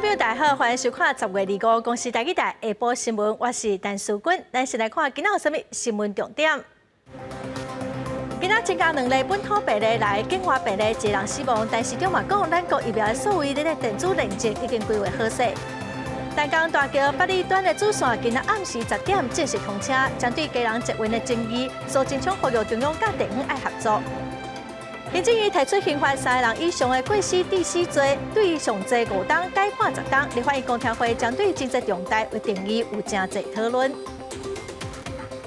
朋友大家好，歡迎收看10月25公視台語台下晡新聞，我是陳淑君。咱先來看今仔有啥物新聞重點。今仔增加兩例本土病例來境外病例一個人死亡，陳時中嘛講，咱國疫苗的數位咧電子認證已經規劃好勢。淡江大橋八里端的主線今仔暗時10點正式通車，針對基隆捷運的爭議，蘇貞昌呼籲中央佮地方愛合作。行政院提出刑罰三個人以上的過失致死罪，對上濟5冬改判10冬。立法院公聽會針對情節重大的定義有誠濟討論。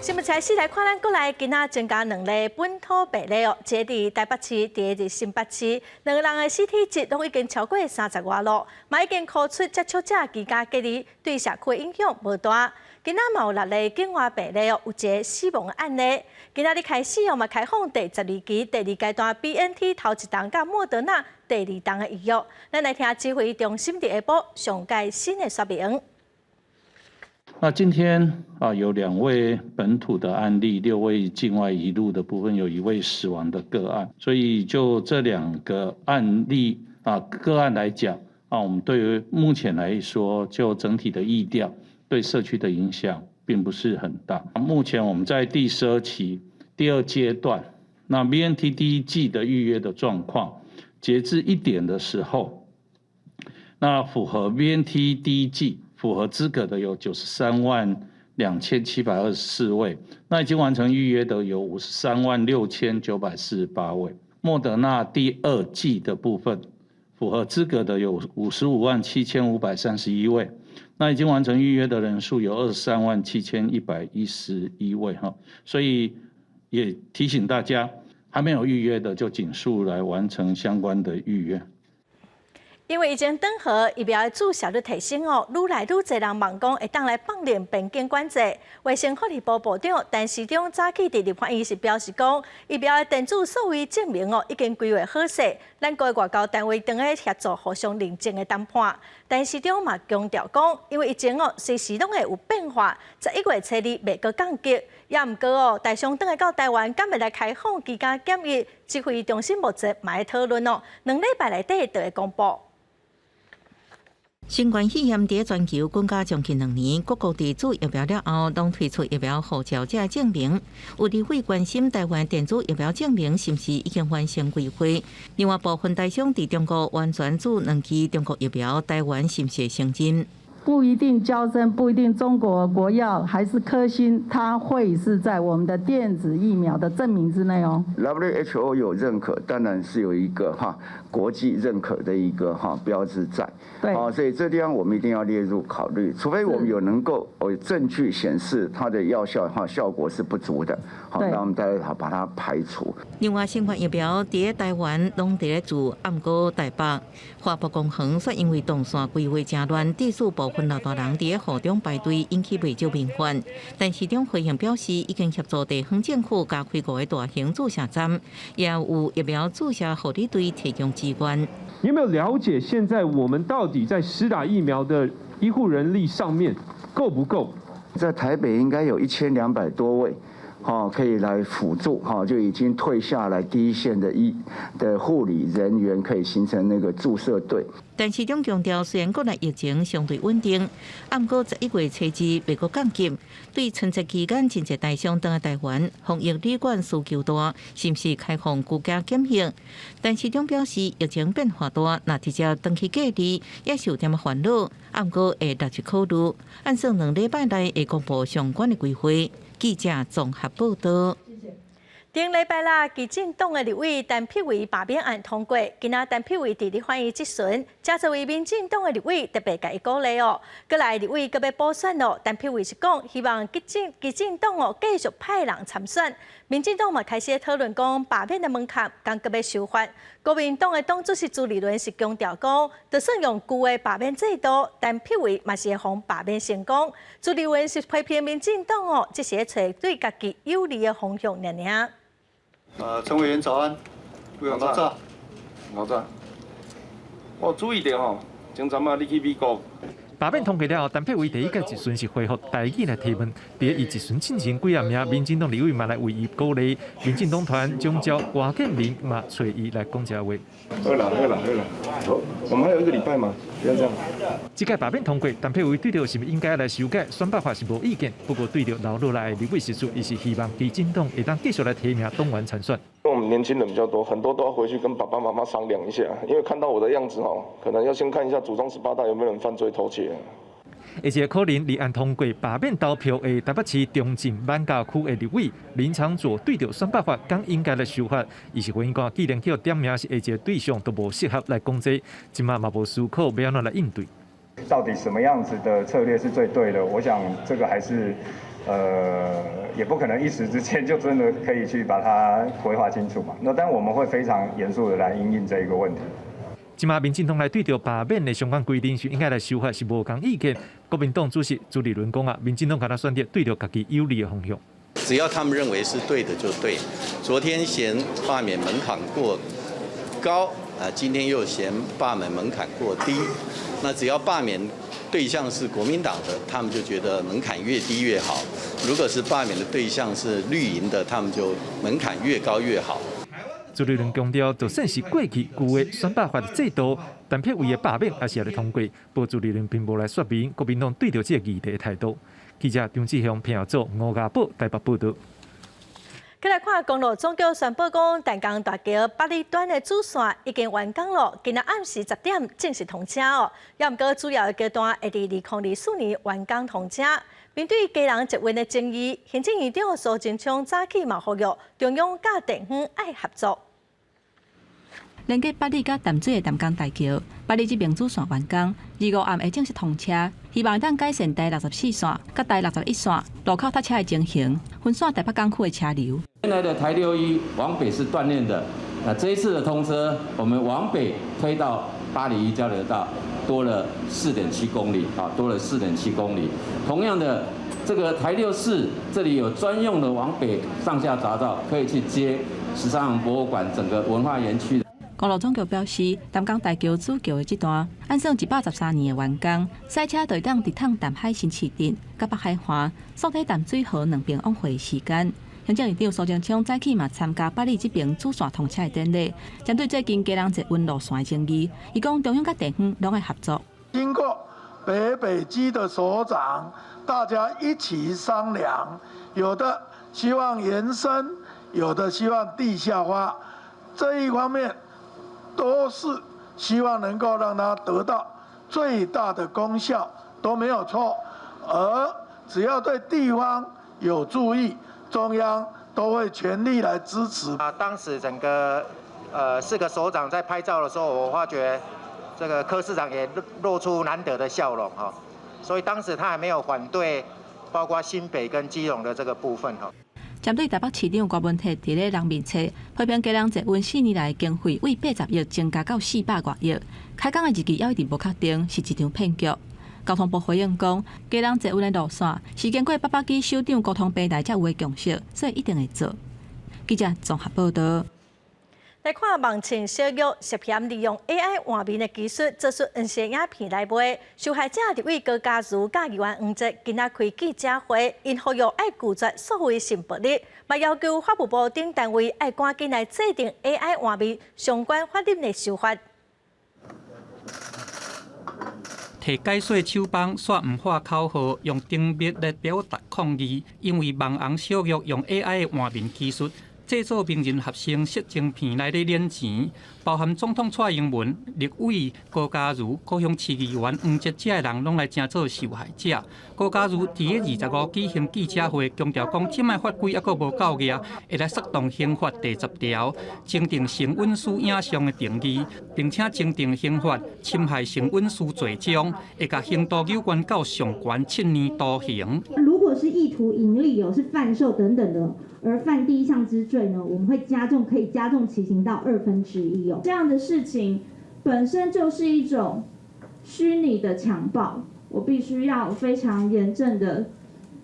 新聞開始來看，咱國內今仔增加兩例本土病例哦，一個佇台北市，第二個佇新北市，兩個人的 CT 值攏已經超過30外咯，嘛已經箍出接觸者居家隔離，對社區影響無大。今仔嘛有六例境外病例哦，有一個死亡的案例。今仔日開始哦，嘛開放第12期第二階段 BNT 頭一筒佮莫德納第二筒的預約。咱來聽指揮中心佇下晡上蓋新的說明。那今天啊，有兩位本土的案例，六位境外移入的部分，有一位死亡的個案，所以就這兩個案例啊個案來講啊，我們對於目前來說，就整體的疫調對社區的影響並不是很大。目前我們在第12期第二階段，那 BNT 第一劑的預約的狀況，截至1點的時候，那符合 BNT 第一劑符合資格的有93萬2724位，那已經完成預約的有53萬6948位。莫德納第二劑的部分，符合資格的有55萬7531位，那已經完成預約的人數有23萬7111位哈，所以也提醒大家，還沒有預約的就盡速來完成相關的預約。因為疫情轉好，疫苗的注射率提升哦，愈來愈濟人望講會當來放寬邊境管制。衛生福利部部長陳時中早起佇立法院是表示講，疫苗的電子數位證明哦，已經規劃好勢，咱國外交單位正咧協助互相認證的談判。陳時中嘛強調講，因為疫情哦隨時攏會有變化，11月初二袂閣降級，也毋過哦，台商轉來到台灣，敢會來開放居家檢疫？指揮中心目前嘛咧討論哦，2禮拜內底就會公布。新冠肺炎佇全球滾甲將近2年，各國佇注疫苗了後，攏推出疫苗護照這證明。有立委關心台灣電子疫苗證明是毋是已經完成規劃？另外，部分台商佇中國完全注兩劑中國疫苗，台灣是毋是會承認？不一定嬌生，不一定中國國藥，還是科興，它會是在我們的電子疫苗的證明之內哦。 WHO 有認可，當然是有一個哈國際認可的一個哈標誌在。對。啊，所以這地方我們一定要列入考慮，除非我們有能夠有證據顯示它的藥效哈效果是不足的，好，那我們再把它排除。另外，新冠疫苗佇台灣攏佇咧注，毋過台北華埠公園卻因為動線規劃誠亂，致使部分老大人佇咧雨中排隊，引起袂少民怨。陳時中回應表示，已經協助地方政府加開五個大型注射站，也有疫苗注射護理隊提供支援。你有沒有了解現在我們到底在施打疫苗的醫護人力上面夠不夠？在台北應該有1200多位，哈，可以來輔助，哈，就已經退下來第一線的醫的護理人員，可以形成那個注射隊。陳時中強調，雖然國內疫情相對穩定，毋過11月初二袂閣降級，對春節期間真濟台商轉來台灣，防疫旅館需求大，是毋是開放居家檢疫？陳時中表示，疫情變化大，若直接轉去隔離，也是有點仔煩惱，毋過會陸續考慮，按算2禮拜內會公布相關的規劃。記者綜合報道。頂禮拜六，基進黨的立委陳柏惟罷免案通過。今仔陳柏惟佇立法院質詢，誠濟位民進黨的立委特別共伊鼓勵哦。閣來立委閣欲補選咯，陳柏惟是講希望基進黨哦繼續派人參選。民進黨嘛開始討論講罷免的門檻，敢閣欲修法。國民黨的黨主席朱立倫是強調講，就算用舊的罷免制度，陳柏惟嘛是會予罷免成功。朱立倫是批評民進黨哦，只是揣對家己有利的方向爾爾。陳委員早安，委員早。老早。我注意著吼，前陣仔你去美國。罷免通過了後，陳柏惟第一個質詢是恢復台語來提問。佇伊質詢進前幾仔暝，民進黨立委嘛來為伊鼓勵，民進黨團總召郭建明嘛揣伊來講這話。好啦好啦好啦，好，我們還有一個禮拜嘛，不要這樣。這屆罷免通過，陳柏惟對著是毋應該來修改選罷法是無意見，不過對著留落來的立委席次，伊是希望基進黨會當繼續來提名黨員參選。因為我們年輕人比較多，很多都要回去跟爸爸媽媽商量一下，因為看到我的樣子吼，可能要先看一下祖宗十八代有沒有人犯罪偷竊。而且可能議案通過罷免投票的台北市中正艋舺區的立委林昶佐對著選罷法講應該來修法，伊是回應講，既然叫點名是下一個對象都無適合來講這，這馬嘛無思考欲按怎來應對。到底什麼樣子的策略是最對的？我想這個還是，也不可能一時之間就真的可以去把它規劃清楚嘛。那但我們會非常嚴肅的來因應這一個問題。這馬民進黨來對著罷免的相關規定是應該來修法是無仝意見。國民黨主席朱立倫講啊，民進黨敢若選擇對著家己有利的方向。只要他們認為是對的就對。昨天嫌罷免門檻過高啊，今天又嫌罷免門檻過低。那只要罷免對象是國民黨的，他們就覺得門檻越低越好；如果是罷免的對象是綠營的，他們就門檻越高越好。朱立倫強調，就算是過去舊的選罷法的制度，陳柏惟的罷免也是會通過。不過朱立倫並無來說明國民黨對著這個議題的態度。記者張志雄、彭耀祖、吳家寶台北報導。再來看公路總局宣布講，淡江大橋八里端的主線已經完工了，今仔暗時10點正式通車哦。也毋過主要的橋段會佇2024年完工通車。面對基隆捷運的爭議，行政院長蘇貞昌早起嘛呼籲中央佮地方愛合作。連接八里佮淡水的淡江大橋，八里這邊主線完工，25暗會正式通車，希望會當改善台64線佮台61線路口塞車的情形，分散台北港區的車流。現在的台61往北是斷鏈的，那這一次的通車，我們往北推到801交流道，多了4.7公里，啊，多了四點七公里。同樣的，這個台64這裡有專用的往北上下匝道，可以去接十三行博物館整個文化園區。公路總局表示，淡江大橋主橋的這段，按算113年會完工，賽車就會當直通淡海新市鎮、佮北海岸，縮短淡水河兩邊往回的時間。行政院長蘇貞昌早起嘛參加八里這邊主線通車的典禮，針對最近基隆捷運路線的爭議，伊講中央佮地方攏愛合作。經過北北基的首長，大家一起商量，有的希望延伸，有的希望地下化，這一方面都是希望能夠讓它得到最大的功效，都沒有錯。而只要對地方有助益，中央都會全力來支持。啊，當時整個四個首長在拍照的時候，我發覺這個柯市長也露出難得的笑容哈，所以當時他還沒有反對，包括新北跟基隆的這個部分哈。針對台北市長柯文哲佇咧人面冊批評基隆捷運4年來經費為80億增加到400外億，開工的日期猶一直無確定，是一場騙局。交通部回應講，基隆捷運的路線是經過北北基首長溝通平台才有的共識，所以一定會做。記者綜合報導。來看網情小玉涉嫌利用 AI 換面的技術做出黃色影片來賣，受害者立委高嘉瑜佮議員黃捷今仔開記者會，𪜶呼籲愛拒絕數位性暴力，嘛要求法務部等單位愛趕緊來制定 AI 換面相關法律的修法。提解說手枋，煞毋喊口號，用燈謎來表達抗議，因為網紅小玉用 AI 的換面技術製作名人合成色情片來咧斂錢，包含總統蔡英文、立委高嘉瑜、高雄市議員黃捷遮的人，攏來成做受害者。高嘉瑜佇咧25舉行記者會，強調講，這擺法規猶閣無夠額，會來釋動刑法第10條，增訂性隱私影像的定義，並且增訂刑法侵害性隱私罪章，會共刑度扭懸到上懸7年徒刑。如果是意圖營利哦，是販售等等的，而犯第一項之罪呢，我們會加重，可以加重其刑到1/2哦。這樣的事情本身就是一種虛擬的強暴，我必須要非常嚴正的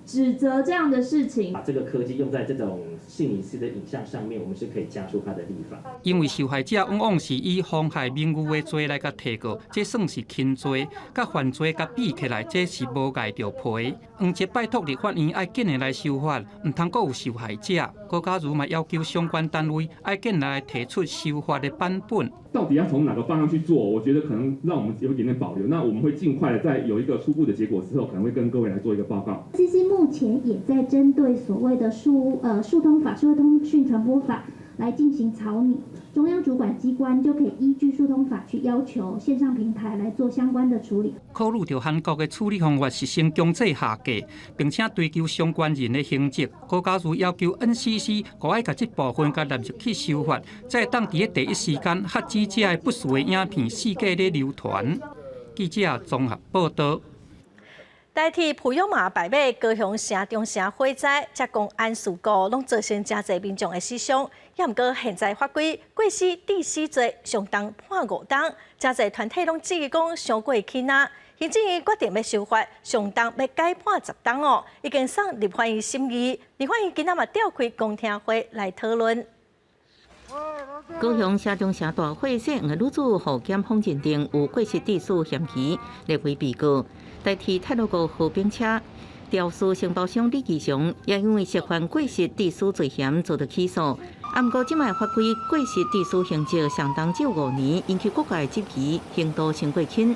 指責這樣的事情，把這個科技用在這種性隱私的影像上面，我們是可以加速它的立法。因為受害者往往是以妨害名譽的罪來共提告，這算是輕罪，佮犯罪共比起來，這是無礙著賠。黃捷拜託立法院愛緊的來修法，毋通閣有受害者。郭家如嘛要求相關單位愛緊來提出修法的版本。到底要從哪個方向去做？我覺得可能讓我們有一點點保留。那我們會盡快的在有一個初步的結果之後，可能會跟各位來做一個報告。 FCC 目前也在針對所謂的數通法、數位通訊傳播法來進行草擬，中央主管機關就可以依據數通法去要求線上平台來做相關的處理。考慮到韓國的處理方法是先強制下架，並且追究相關人的刑責，郭家如要求 NCC 閣愛共這部分共納入去修法，才會當佇咧第一時間遏止這个不實的影片四界咧流傳。記者綜合報道。台鐵普悠瑪白馬高雄城中城火災，這公安事故攏造成誠濟民眾的死傷。也毋過現在法規過失致死罪上重判五冬，誠濟團體攏質疑講傷過輕啊。行政院決定欲修法，上重欲改判十冬哦，已經送立法院審議。立法院今仔嘛召開公聽會來討論。高雄城中城大火，姓黃的女子予檢方認定有過失致死嫌疑，列為被告。代替太魯閣和平車肇事承包商李義祥，也因為涉犯過失致死罪嫌遭到起訴。啊，毋過這擺法規過失致死刑責上重只有五年，引起各界質疑，刑度傷過輕。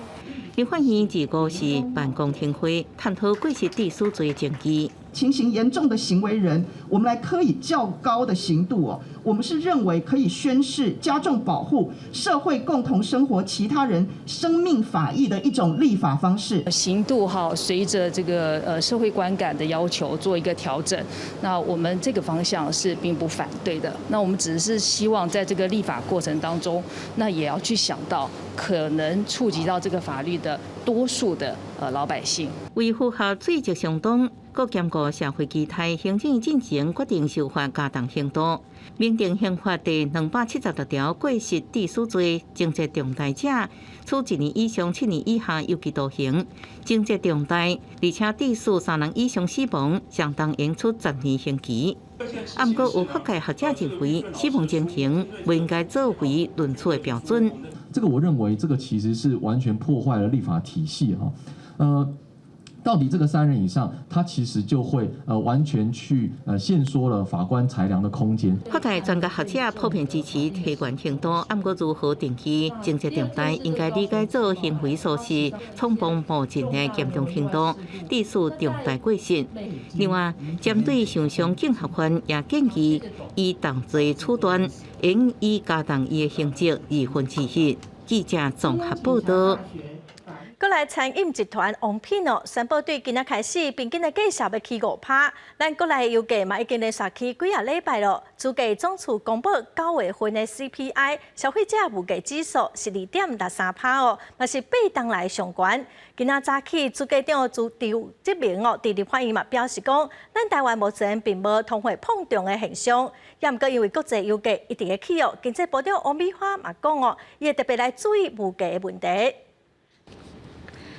立法院25是辦公聽會，探討過失致死罪證據。情形嚴重的行為人，我們來科以較高的刑度哦。我們是認為可以宣示加重保護社會共同生活其他人生命法益的一種立法方式。刑度哈，隨着這個社會觀感的要求做一個調整，那我們這個方向是並不反對的。那我們只是希望在這個立法過程當中，那也要去想到可能觸及到這個法律的多數的老百姓。為符合罪責相當，閣兼顧社會期待，行政院進前決定修法加重刑度，明定刑法第276條過失致死罪，情節重大者，處一年以上七年以下有期徒刑；情節重大，而且致使三人以上死亡，相當應處十年刑期。啊，毋過有法界學者認為，死亡情形袂應該作為論處的標準。這個我認為，這個其實是完全破壞了立法體系哈。到底這個三人以上，他其實就會完全去限縮了法官裁量的空間。法界專家學者普遍支持提懸刑度，毋過如何定義情節重大，應該理解做行為疏失、衝動冒進的嚴重程度，致死重大過失。另外，針對受傷警學犯，也建議以重罪處斷，應以加重伊的刑責二分之一。記者綜合報道。閣來餐飲集團王品哦，宣布對今仔開始平均的價數欲起五趴。咱國內油價嘛已經連續起幾仔禮拜咯。主計總處公布九月份的 CPI 消費者物價指數是2.63趴哦，嘛是八冬來上懸。今仔早起，主計長朱哲明哦，佇立法院嘛表示講，咱台灣目前並無通貨膨脹的現象，也毋過因為國際油價一直咧起哦，經濟部長王美花嘛講哦，伊會特別來注意物價的問題。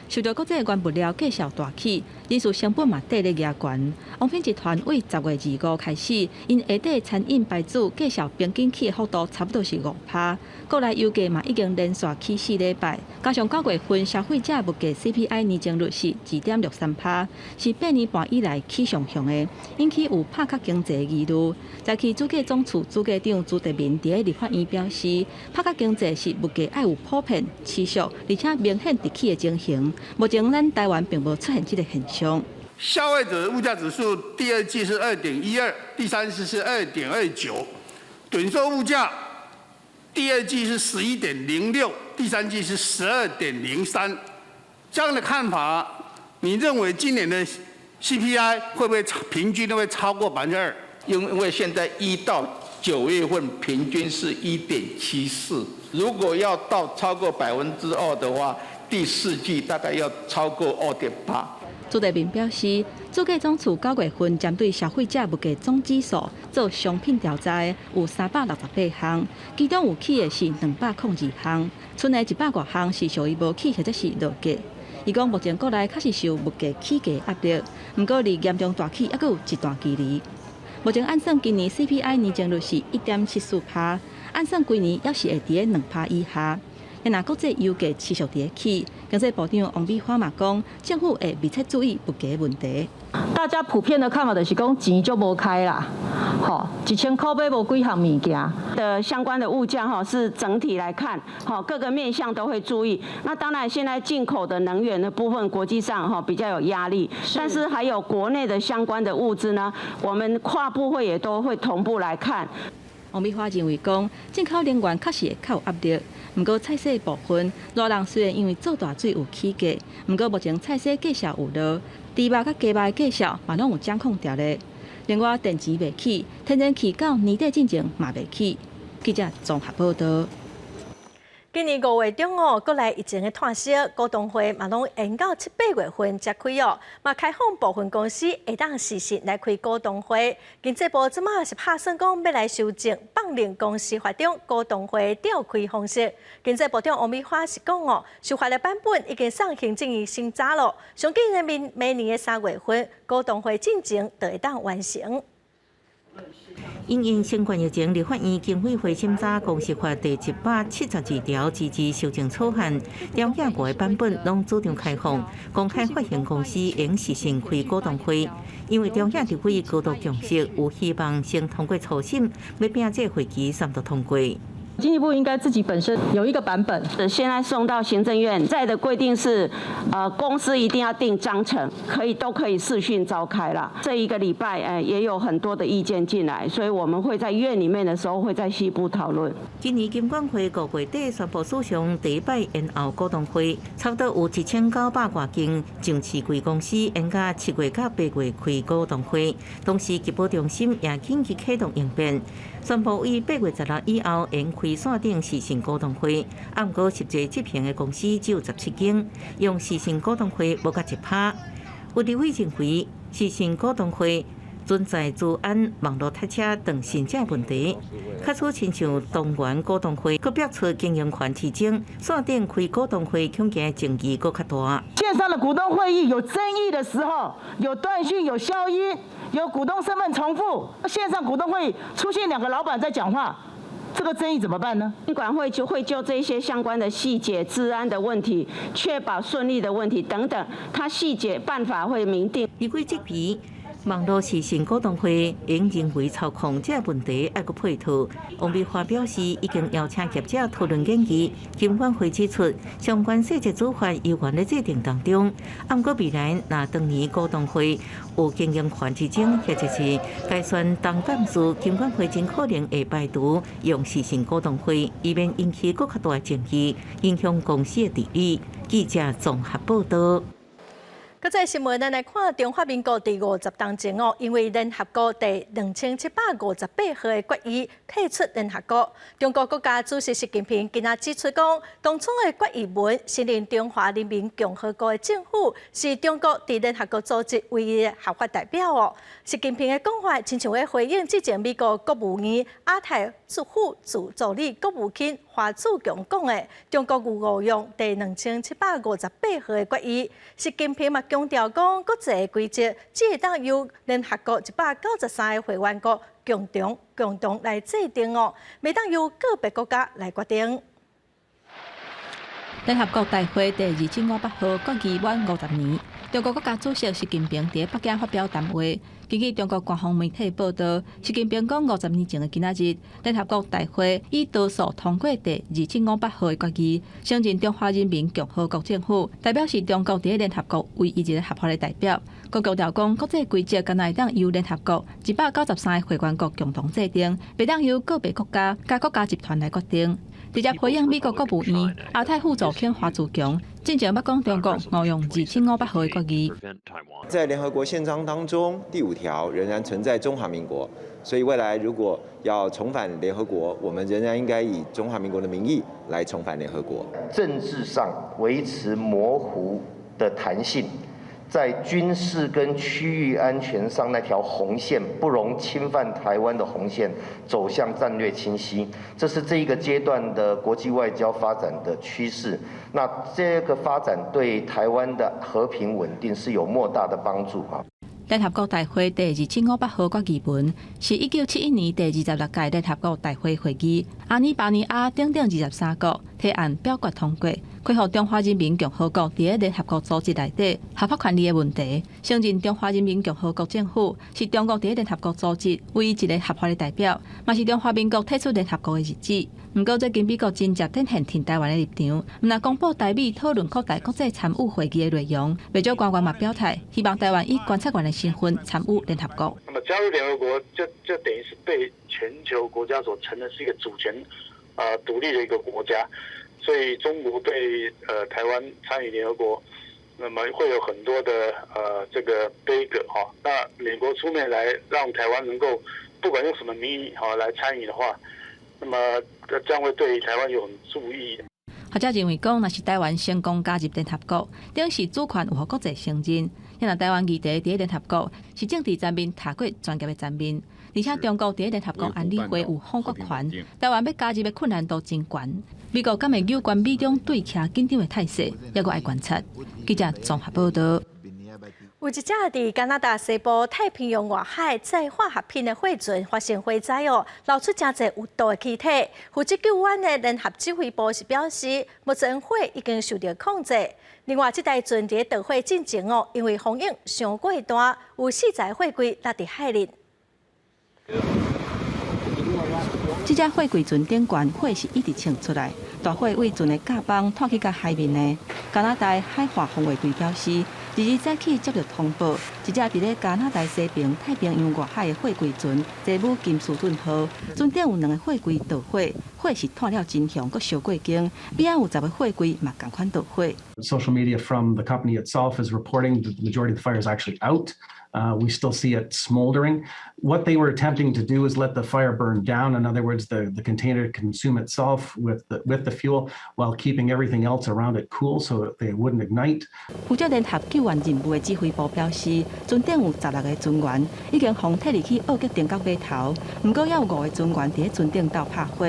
受著國際原物料價數大起，人事成本嘛綴咧加懸。王品集團對十月二五開始，𪜶下底餐飲牌子價數平均起的幅度差不多是五趴。國內油價嘛已經連續起四禮拜，加上九月份消費者物價 CPI 年增率是2.63趴，是八年半以來起上雄的，引起有拍殼經濟疑慮。早起主計總處主計長朱德明佇立法院表示，拍殼經濟是物價愛有普遍、持續而且明顯直起的情形。目前咱台灣並無出現這個現象。消費者物價指數第二季是2.12，第三季是2.29，躉售物價第二季是11.06，第三季是12.03。這樣的看法，你認為今年的 CPI 會不會平均都會超過2%？因為現在1到9月份平均是1.74，如果要到超過2%的話，第四季大概要超過2.8。朱德明表示，主計總處九月份針對消費者物價總指數做商品調查的有368項，其中有起的是202項，賰的一百外項是屬於無起或者是落價。伊講目前國內確實受物價起價壓力，毋過離嚴重大起猶閣有一段距離。目前按算今年 CPI 年增率是1.74%，按算規年猶是會佇咧2%以下。若國際油價持續佇咧起，經濟部長王美花嘛講，政府會密切注意物價問題。大家普遍的看法就是講錢足無開啦，吼，1000箍買無幾項物件。的相關的物價哈，是整體來看，吼各個面向都會注意。那當然，現在進口的能源的部分，國際上哈比較有壓力，但是還有國內的相關的物資呢，我們跨部會也都會同步來看。王美花認為講，進口能源確實會較有壓力，毋過菜市部分，熱人雖然因為做大水有起價，毋過目前菜市價數有落，豬肉佮雞肉的價數嘛攏有掌控佇咧。另外電錢袂起，天然氣到年底進前嘛袂起。記者綜合報道。今年5月中哦，國內疫情的湠息，股東會嘛攏延到七八月份才開哦。嘛開放部分公司會當視訊來開股東會。經濟部這馬是拍算講欲來修正放任公司法中股東會召開方式。經濟部長王美花是講哦，修法的版本已經送行政院審查咯，上緊的明明年的3月份，股東會進前就會當完成。因應新冠疫情，立法院經委會審查公司法第172條之二修正草案，條件五個版本攏主張開放，公開發行公司應視訊開股東會。因為中央立委高度共識，有希望先通過初審，欲拼這個會期三讀通過。經濟部應該自己本身有一個版本。現在送到行政院，在的規定是，公司一定要定章程，可以都可以視訊召開了。這一個禮拜，也有很多的意見進來，所以我們會在院裡面的時候會在細部討論。今年金管會5月底宣布史上第一擺延後股東會，差不多有1900外間上市櫃公司延到7月佮8月開股東會，同時疾保中心也緊急啟動應變，宣布於8月16以後延開線頂視訊股東會，毋過實際執行的公司只有17間，用視訊股東會無夠1%。有立委認為視訊股東會存在資安、網路塞車等新增問題，假使親像東元股東會，閣爆出經營權之爭，線頂開股東會恐驚爭議閣較大。線上的股東會議有爭議的時候，有斷訊、有消音、有股東身份重複，線上股東會出現兩個老闆在講話。這個爭議怎麼辦呢？金管會就會就這些相關的細節、資安的問題、確保順利的問題等等，它細節辦法會明定。立委質疑網路視訊股東會因人為操控這個問題愛閣配套。王美花表示，已經邀請業者討論建議。金管會指出，相關細節做法猶原咧制定當中。毋過未來若當年股東會有經營權之爭，或者是改選董監事，金管會真可能會排除用視訊股東會，以免引起閣較大爭議，影響公司的治理。記者綜合報道。國際新聞，咱來看中華民國佇50冬前哦，因為聯合國第2758號的決議退出聯合國。中國國家主席習近平今仔指出講，當初的決議文承認中華人民共和國的政府是中國佇聯合國組織唯一的合法代表哦。習近平的講法，親像咧回應之前美國國務院亞太副助理國務卿華志強講的，中國有誤用第2758號的決議。習近平嘛強調講，國際規則只會當由聯合國193個會員國共同來制定哦，袂當由個別國家來決定。聯合國大會第2500號決議滿50年，中國國家主席習近平佇北京發表談話。根據中國官方媒體報道，習近平講50年前的今仔日，聯合國大會以多數通過第2500號的決議，承認中華人民共和國政府，代表是中國佇聯合國唯一一个合法的代表。閣強調講，國際規則干焦會當由聯合國193個會員國共同制定，袂當由個別國家佮國家集團來決定。直接回應美國國務院亞太副助卿華自強，進前捌講中國誤用2500號的決議。在聯合國憲章當中，第5條仍然存在中華民國，所以未來如果要重返聯合國，我們仍然應該以中華民國的名義來重返聯合國。政治上維持模糊的彈性，在軍事跟區域安全上那條紅線，不容侵犯台灣的紅線，走向戰略清晰，這是這一個階段的國際外交發展的趨勢。那這個發展對台灣的和平穩定是有莫大的幫助啊。聯合國大會第2758號決議文是1971年第26屆聯合國大會會議，阿爾巴尼亞等等23國提案表決通過，恢復中華人民共和國佇聯合國組織內底合法權利的問題，承認中華人民共和國政府是中國佇聯合國組織唯一一个合法的代表，嘛是中華民國退出聯合國的日子。毋過最近美國真正展現挺台灣的立場，毋但公布台美討論擴大國際參與會議的內容，袂少官員嘛表態，希望台灣以觀察員的身份參與聯合國。那麼加入聯合國就等於是被全球國家所承認是一個主權啊獨立的一個國家，所以中國對台灣參與聯合國，那麼會有很多的這個杯葛哈。那美國出面來讓台灣能夠不管用什麼名義哈來參與的話，那麼將會對台灣有很注意。學者認為講，若是台灣成功加入聯合國，等於是主權有予國際承認。若台灣議題佇聯合國是政治層面踏過專業的層面，而且中國佇聯合國安理會有否決權，台灣欲加入的困難度真懸。美國敢會扭轉美中對徛緊張的態勢，猶閣愛觀察。記者綜合報道。有一隻佇加拿大西部太平洋外海載化學品的貨船發生火災哦，流出誠濟有毒的氣體。負責救援的聯合指揮部是表示，目前火已經受到控制。另外，這台船佇導火進前哦，因為風湧傷過大，有40個貨櫃落佇海裡。這隻貨櫃船頂懸火是一直衝出來，大火對船的甲板拖去到海面的。加拿大海岸防衛隊表示，二日早起接到通報，一隻佇咧加拿大西邊太平洋外海的貨櫃船“濟姆金斯頓號”，船頂有兩個貨櫃著火，火勢湠了真兇，閣燒過肩，邊仔有10個貨櫃嘛仝款著火。 Social media from the company itself is reporting that the majority of the fire is actually out. We still see it smoldering. What they were attempting to do is let the fire burn down. In other words, the container consume itself with the fuel while keeping everything else around it cool so that they wouldn't ignite. 負責聯合救援任務的指揮部表示，船頂有16個船員已經予退入去澳吉登角碼頭，毋過猶有五個船員佇船頂鬥拍火。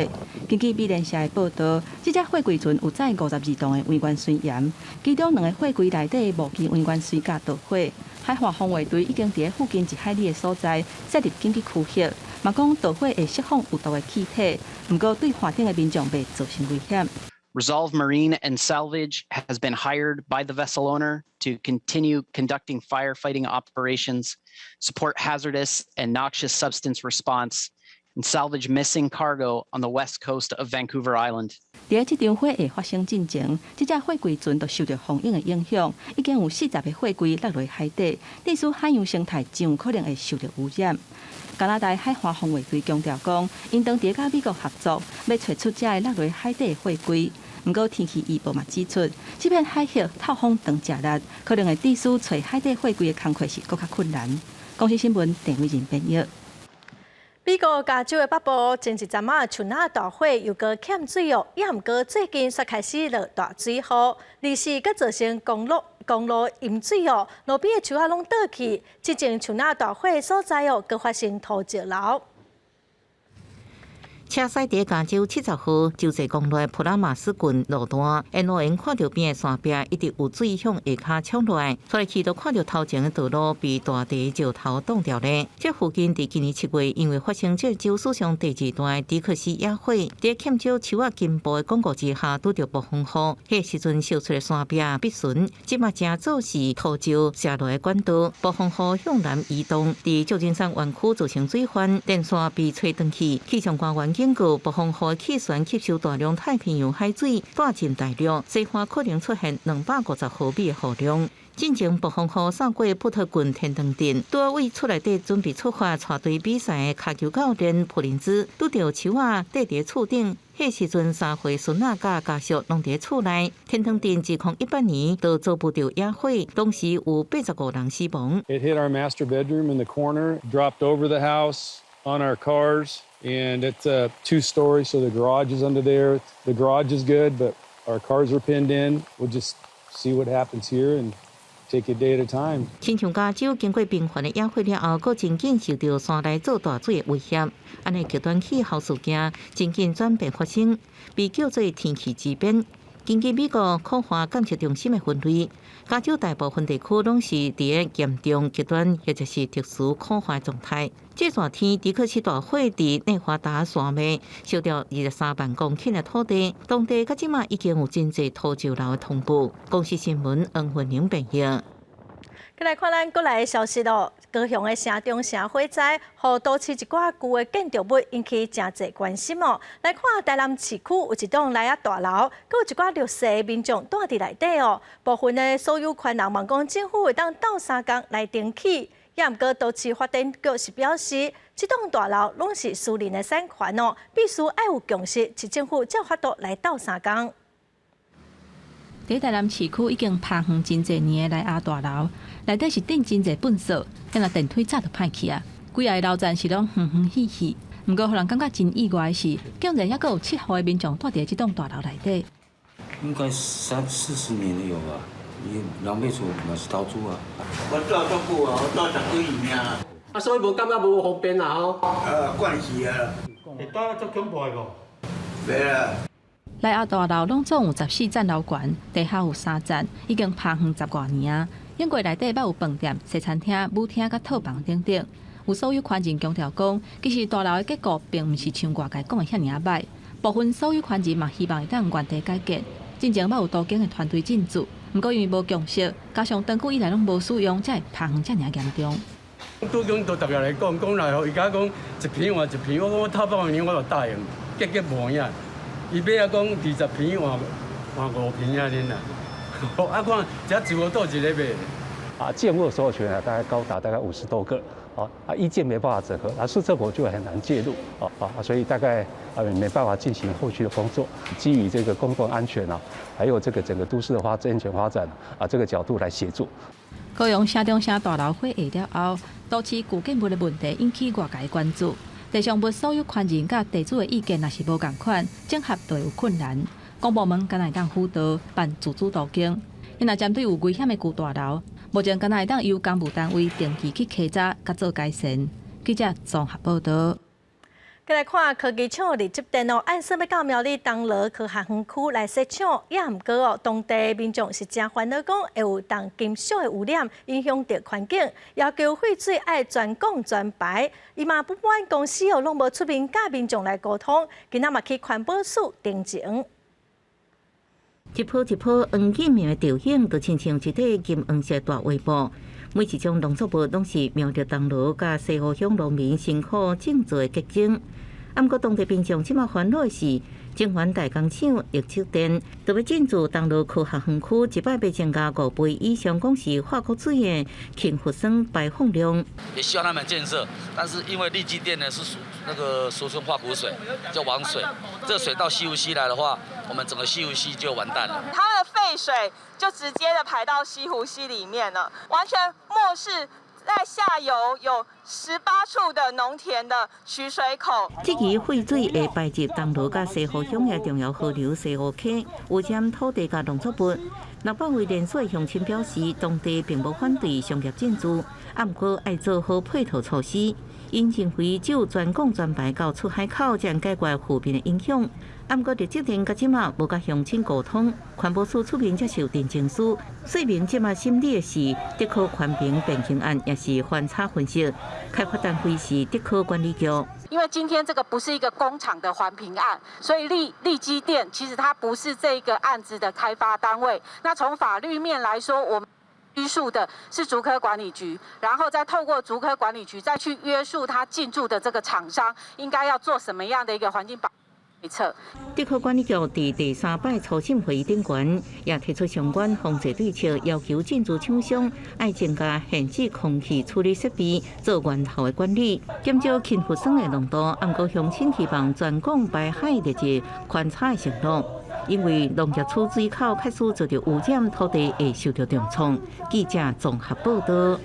根據美聯社的報道，這隻貨櫃船有載52噸的維原酸鹽，其中兩个貨櫃內底無機維原酸鉀著火。海岸防衛隊已經佇附近一海里的所在設立緊急區域，嘛講著火會釋放有毒的氣體，毋過對岸頂的民眾袂造成危險。 Resolve Marine and Salvage has been hired by the vessel owner to continue conducting firefighting operations, support hazardous and noxious substance response, and salvage missing cargo on the west coast of Vancouver Island. 佇這場火會發生進前，這隻貨櫃船就受著風湧的影響，已經有40個貨櫃落入海底，致使海洋生態真有可能會受著污染。加拿大海岸防衛隊強調講，𪜶當佇佮美國合作，欲揣出這个落入海底的貨櫃。毋過天氣預報嘛指出，這片海域透風當誠力，可能會致使揣海底貨櫃的工課是閣較困難。公視新聞鄭偉仁編譯。美國加州的北部前一陣仔樹仔大火又閣欠水哦，也毋過最近煞開始落大水雨，而是閣造成公路淹水哦，路邊的樹仔攏倒去，之前樹仔大火的所在哦，閣發生土石流。車駛佇加州70號州際公路普拉馬斯郡路段，沿路人看著邊的山壁一直有水向下跤衝落來，出來去都看著頭前的道路被大塊石頭擋牢咧。這附近佇今年7月，因為發生這州史上第二大的迪克斯野火，佇欠少樹仔根部的廣告之下，拄著暴風雨，彼時陣燒出的山壁必損，這馬成做是土石瀉落的管道。暴風雨向南移動，佇舊金山灣區造成水患，電線被吹斷去。氣象官員警告，暴風雨氣旋吸收大量太平洋海水，帶進大陸，西岸可能出現250毫米的雨量。進前暴風雨掃過布特郡天堂鎮，拄仔為厝內底準備出發，帶隊比賽的跤球教練普林茲拄著樹仔硩佇厝頂，彼時陣3歲孫仔佮家屬攏佇厝內。天堂鎮2018年就遭遇著野火，當時有85人死亡。 It hit our master bedroom in the corner, dropped over the house on our cars, and it's a two-story, so the garage is under there. The garage is good, but our cars are pinned in. We'll just see what happens here and Take it a day at a time. 親像加州經過頻繁的野火了後，閣真緊受著山內做大水的威脅。按呢極端氣候事件真緊轉變發生，被叫做天氣之變。根據美國科學監測中心的分類，加州大部分地區攏是佇咧嚴重極端或者是特殊苦旱狀態。這熱天的確是大火佇內華達山脈燒掉23萬公頃的土地，當地到這馬已經有真濟土石流的通報。公視新聞黃雲玲編譯。來看咱國內的消息咯，高雄的城中城火災，予都市一寡舊的建築物引起誠濟關心哦。來看台南市區有一棟禮仔大樓，閣有一寡弱勢民眾蹛佇內底哦。部分的所有權人嘛講政府會當鬥相共來重起，也毋過都市發展局是表示，這棟大樓攏是私人的產權哦，必須愛有共識，市政府才有法度來鬥相共。佇台南市區已經拍遠真濟年的禮仔大樓，內底是釘真濟糞埽，敢若電梯早就歹去啊！幾个樓層是攏昏昏去去，毋過予人感覺真意外的是，竟然猶閣有七戶的民眾蹛佇這棟大樓內底。應該三四十年了有吧？伊人欲厝嘛是投資啊。我蹛足久啊，我蹛十幾年啊。啊，所以無感覺無方便啦吼。慣勢啊。會當足恐怖的無？袂啦。禮仔大樓攏總有14層樓懸，地下有三層，已經拍遠十外年啊。因為內底捌有飯店、西餐廳、舞廳佮套房等等。有所有權人強調講，其實大樓的結構並毋是像外界講的遐爾仔䆀。部分所有權人嘛希望會當原地改建。進前捌有都更的團隊進駐，毋過因為無共識，加上長久以來攏無使用，才會拍遠遮爾嚴重。都更都特別來講，講來予伊共我講一坪換一坪，我講我頭百年我就答應，結結無影。伊尾仔講20坪換換5坪按呢啦，啊看這一無倒一个賣。啊，建物所有權啊，大概高達大概50多個，啊，意見沒辦法整合，啊，市政府就很難介入，啊啊，所以大概啊沒辦法進行後續的工作。基於這個公共安全啊，還有這個整個都市的發安全發展啊，這個角度來協助。高雄城中城大樓火下了後，都市舊建物的問題引起外界關注。地上物所有權人佮地主的意見若是無仝款，整合就會有困難。公部門敢若會當輔導辦自主都更。若針對有危險的舊大樓，目前敢若會當由工務單位定期去稽查，佮做改善。記者綜合報導。閣來看科技廠力積電哦，按算欲到苗栗東螺科學園區來設廠，也毋過哦，當地民眾是誠煩惱，講會有重金屬的污染，影響著環境，要求廢水愛全管全排。伊嘛不滿公司哦，攏無出面佮民眾來溝通，今仔嘛去環保署陳情。一泡一泡黃金面的倒影，就親像一塊金黃色大畫布。每一種農作物攏是苗栗東螺佮西湖鄉農民辛苦種植的結晶。啊，毋過當地民眾這馬煩惱的是，中原代工廠力積電，著欲進駐東螺科學園區，一擺欲增加5倍以上，講是化骨水的氫氟酸排放量。也希望他們建設，但是因為力積電呢是屬那個俗稱化骨水，叫王水，這水到西湖溪來的話，我們整個西湖溪就完蛋了。它的廢水就直接的排到西湖溪裡面了，完全漠視在下游有18處的農田的取水口。這支廢水會排入東螺佮西湖鄉的重要河流西湖溪，污染土地佮農作物。600位連鎖鄉親表示，當地並無反對商業進駐，啊，毋過愛做好配套措施。𪜶認為只有全管全排到出海口，才能解決負面的影響。啊，毋過力積電到這馬無佮鄉親溝通，環保署出面接受陳情書，說明這馬審理的是竹科環評變更案，抑是翻查分析，開發單位是竹科管理局。因為今天這個不是一個工廠的環評案，所以力積電其實它不是這個案子的開發單位。那從法律面來說，我們約束的是竹科管理局，然後再透過竹科管理局再去約束他進駐的這個廠商應該要做什麼樣的一個環境保對策。竹科管理局佇第三擺初審會議頂懸，也提出相關防治對策，要求進駐廠商愛增加限制空氣處理設備，做源頭的管理，減少氫氟酸的濃度。毋過鄉親希望全管排海列入寬差的承諾，因為農業出水口開始遭著污染，土地會受著重創。記者綜合報導。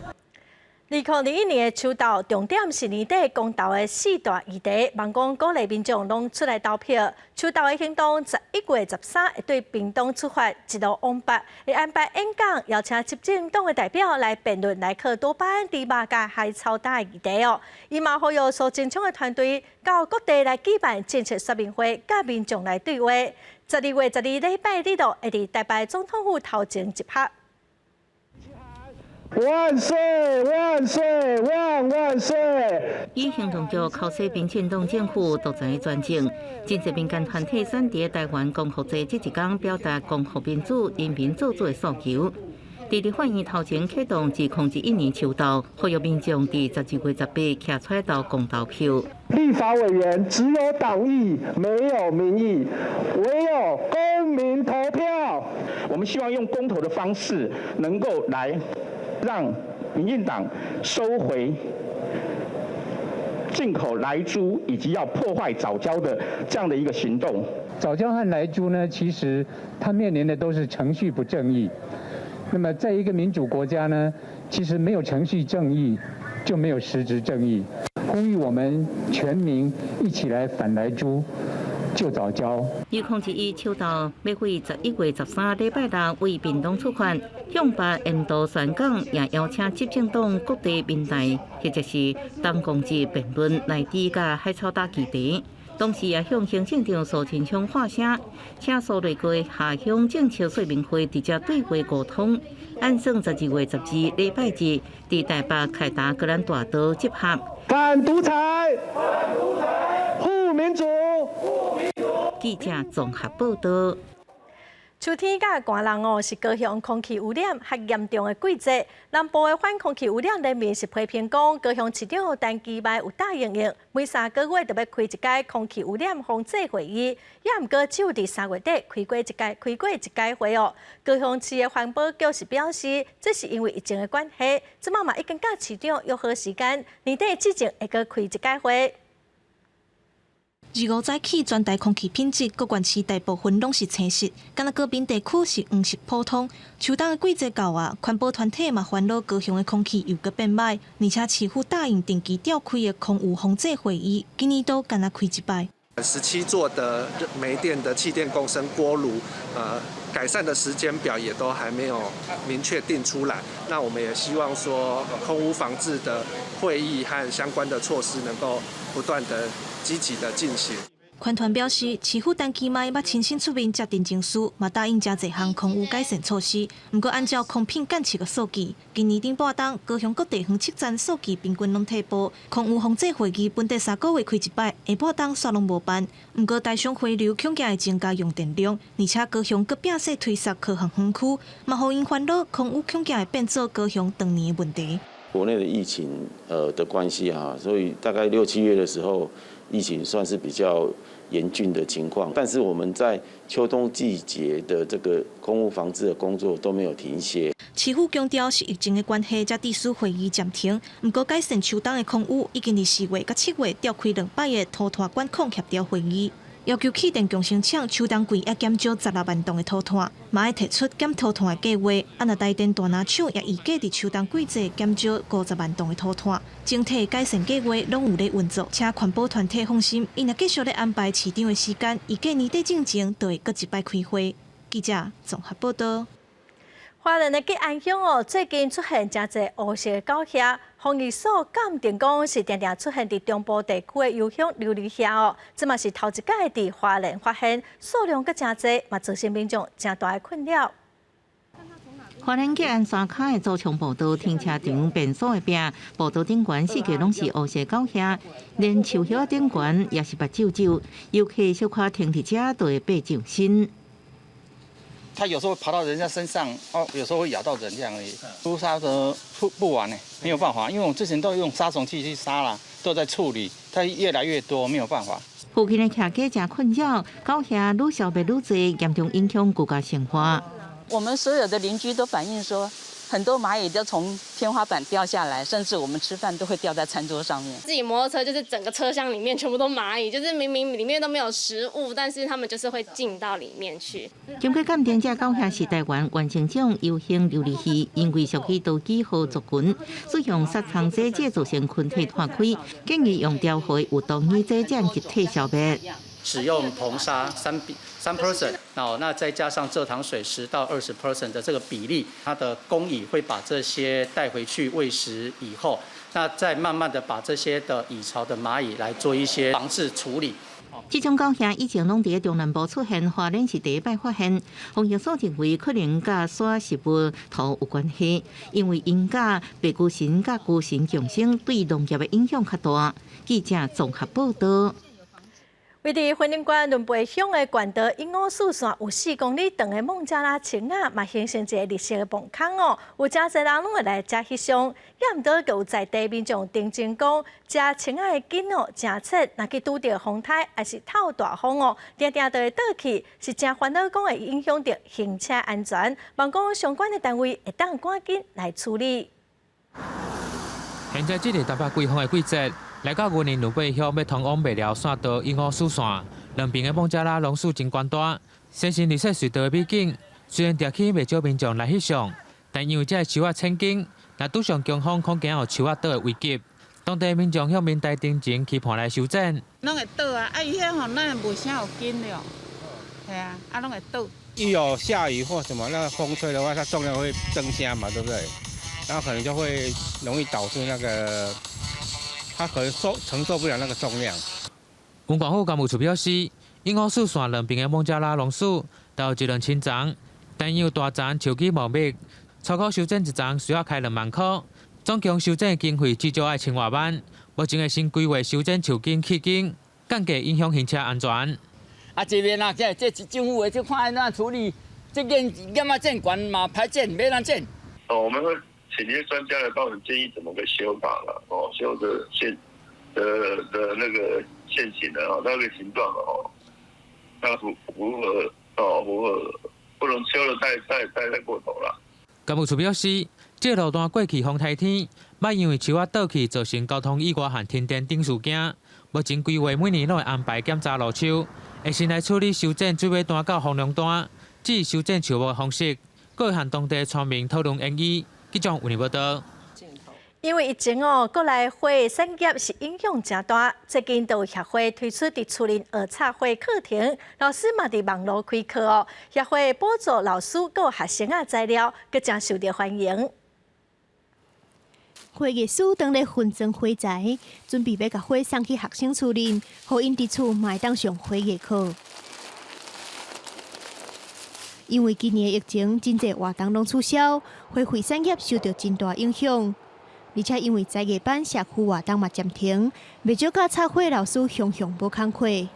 2021年的秋鬥，重點是年底公投的四大議題，望講鼓勵民眾攏出來投票。秋鬥的行動11月13會對屏東出發，一路往北，會安排演講，邀請執政黨的代表來辯論萊克多巴胺、豬肉佮海草礁的議題哦。伊嘛呼籲蘇貞昌的團隊到各地來舉辦政策說明會，佮民眾來對話。12月12禮拜日咯，會佇台北總統府頭前集合。萬歲萬歲萬萬歲！以行動局考試民進黨政府獨裁專政，真濟民間團體選佇台灣光復節這一工表達光復民主、人民做主的訴求。佇立法院頭前啟動2021年秋鬥，呼籲民眾佇12月18徛出來投公投票。立法委員只有黨意，沒有民意，唯有公民投票。我們希望用公投的方式，能夠來讓民進黨收回進口萊豬以及要破壞藻礁的這樣的一個行動。藻礁和萊豬呢，其實它面臨的都是程序不正義。那麼，在一個民主國家呢，其實沒有程序正義，就沒有實質正義。呼籲我們全民一起來反萊豬、救藻礁。2021秋鬥欲佇11月13禮拜六為屏東出發，向北沿途宣講，也邀請執政黨各地民代或者是黨公職辯論萊豬佮海草礁議題。同時也向行政長蘇貞昌發聲，請蘇內閣下鄉政策說明會直接對話溝通。按算12月12禮拜日，佇台北凱達格蘭大道集合。反獨裁，護民主。記者綜合報道。秋天佮寒冷哦，是高雄空氣污染較嚴重的季節。南部的反空氣污染聯盟是批評講，高雄市長陳其邁有答應應，每3個月就欲開一擺空氣污染防治會議，也毋過只有佇3月底開過一擺，開過一擺會哦。高雄市的環保局是表示，這是因為疫情的關係，這馬嘛已經佮市長約好時間，年底之前會閣開一擺會。自五早起，全台空氣品質各縣市大部分攏是青色，干焦高屏地區是黃色普通。秋冬的季節到啊，環保團體嘛煩惱高雄的空氣又閣變䆀，而且市府答應定期召開的空污防治會議，今年都干焦開一擺。 17座的煤電的氣電共生鍋爐，改善的時間表也都還沒有明確定出來。那我們也希望說，空污防治的會議和相關的措施能夠不斷的積極的進行。環團表示，市府陳其邁捌親身出面接陳情書，嘛答應誠濟項空污改善措施。毋過按照空品檢測的數據，今年頂半冬高雄各地方測站數據平均攏退步。空污防治會議本底3個月開一擺，下半冬煞攏無辦。毋過台商回流恐驚會增加用電量，而且高雄閣摒細推捒科學園區，嘛予𪜶煩惱空污恐驚會變做高雄長年的問題。國內的疫情的關係啊，所以大概六七月的時候，疫情算是比較嚴峻的情況，但是我們在秋冬季節的這個空污防治的工作都沒有停歇。市府強調是疫情的關係，才致使會議暫停。毋過改善秋冬的空污，已經佇4月佮7月召開兩擺的塗炭管控協調會議，要求氣電共生廠秋冬季要減少16萬噸的塗炭，嘛愛提出減塗炭的計劃。啊，若台電大林廠也預計佇秋冬季節減少50萬噸的塗炭，整體改善計劃攏有咧運作，請環保團體放心，𪜶若繼續咧安排市長的時間，預計年底進前就會閣一擺開會。記者綜合報道。花蓮的吉安鄉哦，最近出現誠濟烏色的狗額，防疫所鑑定講是定定出現佇中部地區的疣胸琉璃額哦，這嘛是頭一擺佇花蓮發現，數量閣誠濟，嘛造成民眾誠大的困擾。花蓮吉安山跤的祖昌步道停車場便所的壁，步道頂懸四界攏是烏色狗額，連樹葉頂懸也是目睭睭，遊客小可停佇遮就會爬上身。它有時候爬到人家身上，哦，有時候會咬到人這樣而已。都殺得不完呢，沒有辦法，因為我們之前都用殺蟲劑去殺啦，都在處理，它越來越多，沒有辦法。附近的徛家誠困擾，狗額愈消滅愈濟，嚴重影響居家生活。我們所有的鄰居都反映說，很多螞蟻都從天花板掉下來，甚至我們吃飯都會掉在餐桌上面。自己摩托車就是整個車廂裡面全部都螞蟻，就是明明裡面都沒有食物，但是他們就是會進到裡面去。經過鑑定，這狗鴞是台灣原生種疣形琉璃鴴，因為屬於多幾號族群，使用殺蟲劑劑造成群體斷開，建議用調和有毒蟻劑將集體消滅。使用硼砂3比3% 哦，那再加上蔗糖水10到20% 的這個比例，它的工蟻會把這些帶回去餵食以後，那再慢慢的把這些的蟻巢的螞蟻來做一些防治處理。這種狗鴴以前攏佇中南部出現，花蓮是第一擺發現。防疫所認為可能佮沙食物塗有關係，因為𪜶佮白龜蟳佮龜蟳共生，對農業的影響較大。記者綜合報道。位佇雲林縣崙背鄉的縣道鶯歌四線有4公里長的孟加拉青仔，嘛形成一个綠色的墓坑哦。有誠濟人攏會來遮翕相，也毋過閣有在地民眾澄清講，食青仔的根哦，誠切，若去拄著風颱，抑是透大風哦，定定就會倒去，是誠煩惱，講會影響著行車安全。望講相關的單位會當趕緊來處理。現在這個台北季風的季節。來到雲林崙背鄉，欲通往麥寮線道鶯歌四線，兩邊的孟加拉榕樹真懸大，生成綠色隧道的美景。雖然趯起袂少民眾來翕相，但因為這个樹仔淺根，若拄上強風，恐驚有樹仔倒的危急。當地民眾向民代陳情，期盼來修剪。攏會倒啊！啊，伊彼吼，咱無啥有根了，係啊，啊攏會倒。一有下雨或什麼，那個風吹的話，它重量會增加嘛，對不對？然後可能就會容易導致那個。他可能承受不了那個重量。雲縣府工務處表示，鶯歌四線兩邊的孟加拉榕樹都有一兩千叢，但因為大叢樹枝茂密，初步修剪一叢需要開2萬箍，總共修剪的經費至少愛千外萬。目前的新規劃修剪樹根去根，降低影響行車安全。啊，這邊啊，這這政府的，這看按怎處理，這根葉仔剪懸嘛歹剪，欲按怎剪。哦，我們會請些專家來幫我們建議怎麼個修法了，哦，修的線的的那個線型的哦，那個形狀哦，那符合哦，符合不能修得太太太太過頭了。工務處表示，這個路段過去風颱天，捌因為樹仔倒去造成交通意外和停電等事件。目前規劃每年攏會安排檢查路樹，會先來處理修剪水尾段到風涼段，至於修剪樹木的方式，閣會和當地村民討論研議。記者為你報道。因為疫情哦，國內花產業是影響誠大。最近就有協會推出佇厝裡學插花課程，老師嘛佇網路開課哦。協會補助老師佮學生仔材料，閣誠受著歡迎。花藝師當咧分裝花材，準備欲共花送去學生厝裡，予𪜶佇厝嘛會當上花藝課。因為今年的疫情，真濟活動攏取消，花卉產業受著真大影響。而且因為才藝班、社區活動嘛暫停，袂少佮插花老師常常無工課。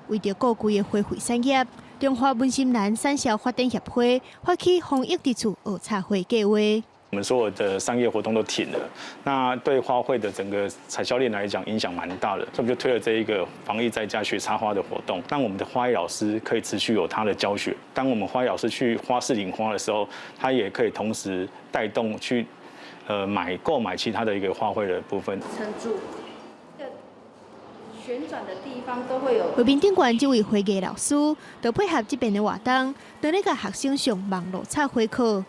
為著顧規个花卉產業，中華文心蘭產銷發展協會發起防疫佇厝學插花計畫。我們所有的商業活動都停了，那對花卉的整個產銷鏈來講影響蠻大的，所以我們就推了這一個防疫在家學插花的活動，讓我們的花藝老師可以持續有他的教學。當我們花藝老師去花市領花的時候，他也可以同時帶動去，購買其他的一個花卉的部分。撐住。旋轉的地方都會有。畫面頂懸這位花藝老師，就配合這邊的活動，當咧共學生上網路插花課。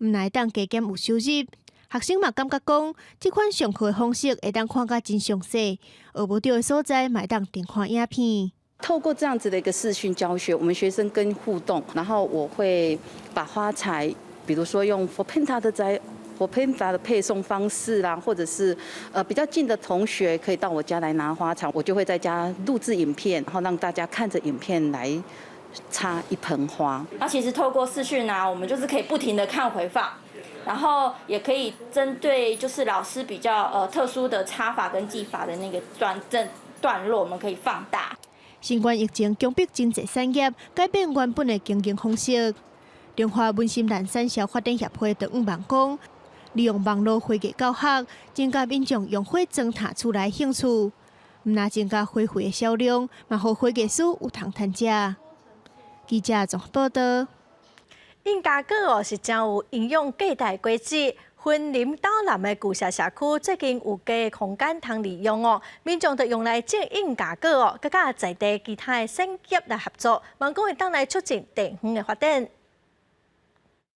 毋但會當加減有收入，學生嘛感覺講，這款上課的方式會當看甲真詳細，學無著的所在嘛會當重看影片。透過這樣子的一個視訊教學，我們學生跟互動，然後我會把花材，比如說用 foodpanda 的配送方式啦，或者是比較近的同學可以到我家來拿花材，我就會在家錄製影片，然後讓大家看着影片來插一盆花。那其實透過視訊啊，我們就是可以不停的看回放，然後也可以針對就是老師比較特殊的插法跟技法的那個段落，我們可以放大。新冠疫情強迫真濟產業改變原本的經營方式。中華文心蘭產銷發展協會就向望講，利用網路花藝教學，增加民眾用花裝塔厝內興趣，毋但增加花卉的銷量，嘛予花藝師有通趁食。記者綜合報道。印加果哦是真有營養價值的果子。雲林斗南的舊社社區最近有加空間通利用哦，民眾就用來種印加果哦，閣佮在地其他的產業來合作，望講會當來促進地方的發展。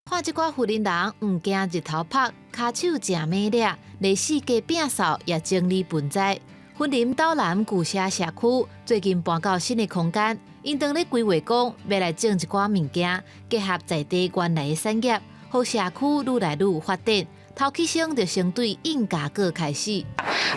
看這寡雲林人毋驚日頭曝，跤手誠猛掠，螺絲雞摒掃也整理盆栽。雲林斗南舊社社區最近搬到新的空間，𪜶當咧規劃講欲來種一寡物件，結合在地原來的產業，予社區愈來愈有發展。頭起先就先對印加果開始。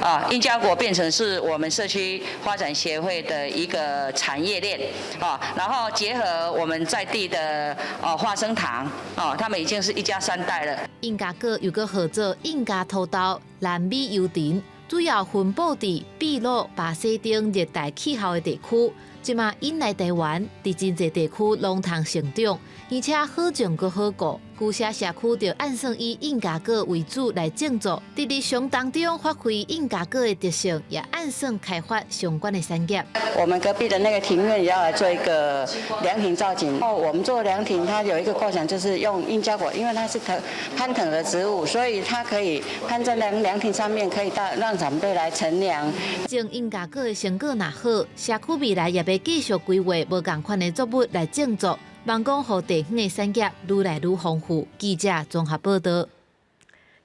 啊，印加果變成是我們社區發展協會的一個產業鏈啊，然後結合我們在地的哦花生糖哦，他們已經是一家三代了。印加果又閣號做印加土豆、南美油橙，主要分布佇秘魯、巴西等熱帶氣候的地區。這馬引來台灣，佇真濟地區攏通成長，而且好種閣好顧。舊社社區就按算以印加果為主來種作，佇日常當中發揮印加果的特性，也按算開發相關的產業。我們隔壁的那個庭院也要來做一個涼亭造景。哦，我們做涼亭，它有一個構想，就是用印加果，因為它是藤攀藤的植物，所以它可以攀在涼亭上面，可以到讓長輩來乘涼。種印加果的成果若好，社區未來也欲繼續規劃無仝款的作物來種作。望講予地方的產業愈來愈豐富。記者綜合報道。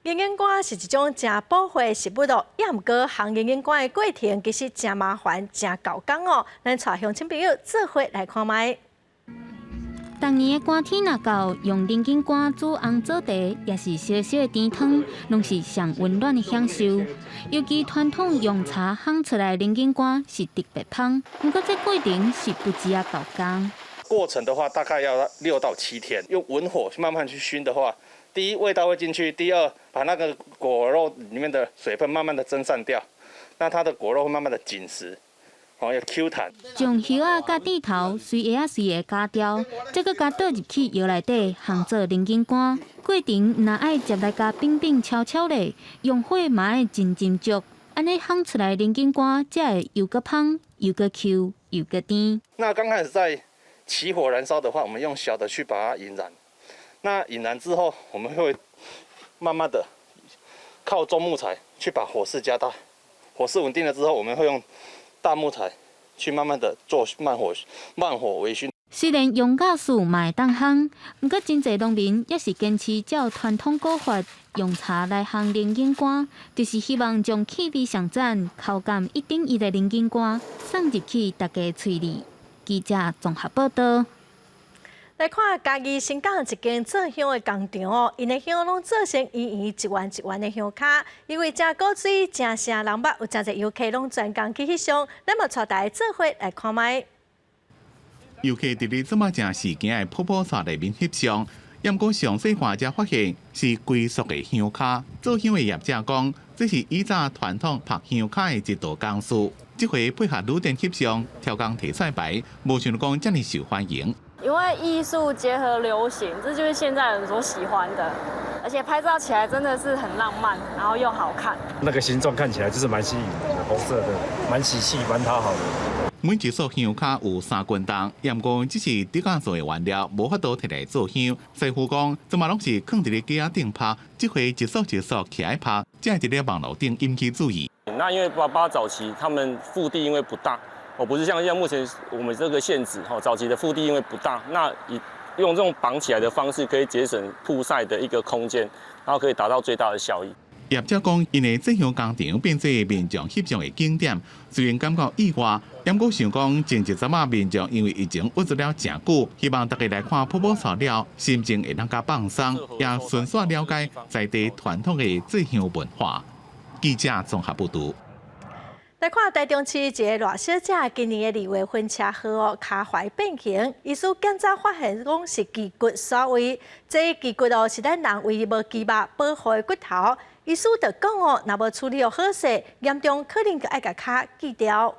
銀杏乾是一種誠寶貴的食物哦，也毋過烘銀杏乾的過程其實誠麻煩、誠猴工哦。咱帶鄉親朋友做伙來看覓。逐年的寒天若到，用銀杏乾煮紅棗茶，抑是燒燒的甜湯，攏是上溫暖的享受。尤其傳統用柴烘出來的銀杏乾是特別芳，毋過這過程是不止仔猴工。過程的話，大概要6到7天，用文火慢慢去燻的話，第一味道會進去，第二把那個果肉裡面的水分慢慢的蒸散掉，那它的果肉會慢慢的緊實，哦，又 Q 彈。將葉仔佮蒂頭隨葉仔隨葉絞掉，再閣共倒入去窯內底烘做銀杏乾。過程若愛捷來共反反敲敲咧，用火嘛愛真斟酌，按呢烘出來銀杏乾才會又閣芳又閣 Q 又閣甜。那剛開始在起火燃燒的話，我們用小的去把它引燃。那引燃之後，我們會慢慢的靠中木材去把火勢加大。火勢穩定了之後，我們會用大木材去慢慢的做慢火慢火微燻。雖然用瓦斯嘛會當烘，毋過真濟農民猶是堅持照傳統古法，用柴來烘銀杏乾，就是希望將氣味上讚、口感一等一的銀杏乾送入去大家喙裡。記者綜合報道。來看嘉義新港一間做香的工廠哦，𪜶的香攏做成圓圓一圓一圓的香跤，因為誠古錐、誠受人捌，有誠濟遊客攏專工去翕相。咱嘛帶大家做伙來看覓。遊客佇咧這馬誠時間的泡泡沙內面翕相，毋過上細看才發現是龜縮的香跤。做香的業者講，這是以早傳統曝香跤的一道工序。這回配合旅店翕相，挑工提菜牌，無想講遮爾受歡迎。因為藝術結合流行，這就是現在人所喜歡的，而且拍照起來真的是很浪漫，然後又好看。那個形狀看起來就是蠻吸引人的，紅色的，蠻喜氣，蠻討好的。每一束香跤有3斤重，毋過這是竹仔做的原料，無法度提來做香。師傅講，這馬攏是囥佇咧機仔頂曝，這回一束一束起來曝，才會佇咧網路頂引起注意。那因為爸爸早期他們腹地因為不大，哦，不是像像目前我們這個現址，吼，早期的腹地因為不大，那以用這種綁起來的方式，可以節省曝曬的一個空間，然後可以達到最大的效益。業者講，𪜶的製香工廠變做民眾翕相的景點，雖然感覺意外，毋過想講前一陣仔民眾因為疫情鬱卒了誠久，希望大家來看泡泡沙了，心情會當較放鬆，也順紲了解在地傳統的製香文化。記者綜合報導。來看台中市一个賴小姐，今年的2月份車禍哦，跤踝變形，醫師檢查發現講是距骨脫位，這距骨哦是咱人唯一無肌肉保護的骨頭。醫師就講哦，若無處理好勢，嚴重可能就愛共跤鋸掉。